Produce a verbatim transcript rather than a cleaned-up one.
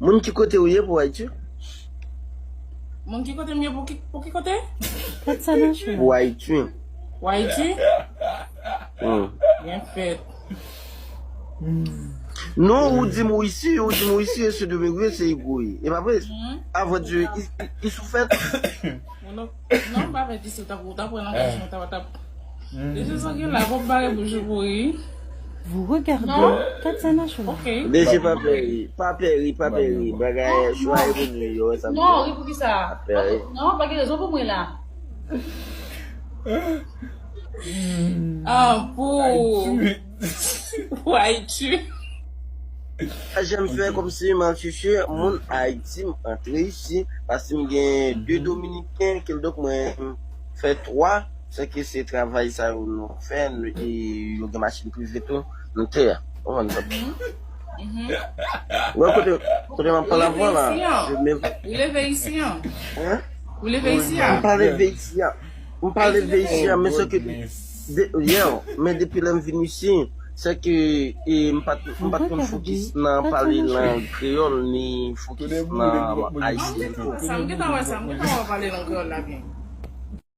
Moun ki kote ou ye pou Ayiti? Moun ki kote m ye pou ki, pou ki kote? Kat sa nan chou. Pou Ayiti. Pou Ayiti? Hmm. Byen fèt. Non, ou di m ou isi, ou di m ou isi, e se de migre, se ego. E pa vre? Avan di, i, i, i sou fèt. Mwen non, non, m pa fè ti sou tap, ou tap pran langaj mwen, tap, tap. Deje sa gen la, pou bare bouch ou pou ri. Vous regardez Non. Kat sa nan chou. Ok. Deje pa pè ri, pa pè ri, pa pè ri. Bagay, chwa e pou nou yo, sa. Non, ri pou ki sa? Pè ri. Non, pa gen rezon pou mwen la. Ah, pou, pou Ayiti. Sa janm fè kòmsi m al chèche moun Ayiti, m antre isi, paske m gen de Dominiken, kidonk mwen fè twa, se ke se travay sa yo nou fè, nou, e yo gen machin prive tou, nou te a. Ou konprann sa? Wè kote, kote m ap pale avè w la. Je me- Ou leve isi an. Hein? Ou leve isi an. M pa leve isi a. M pa leve isi a, men se ke de, yeah, men depi lè m vin isi, se ke e, m pa t m pa t konn fokis nan pale lang kreyòl ni fokis nan ayisyen. Sa m gentan wè sa, m gentan wè pale lang kreyòl la byen.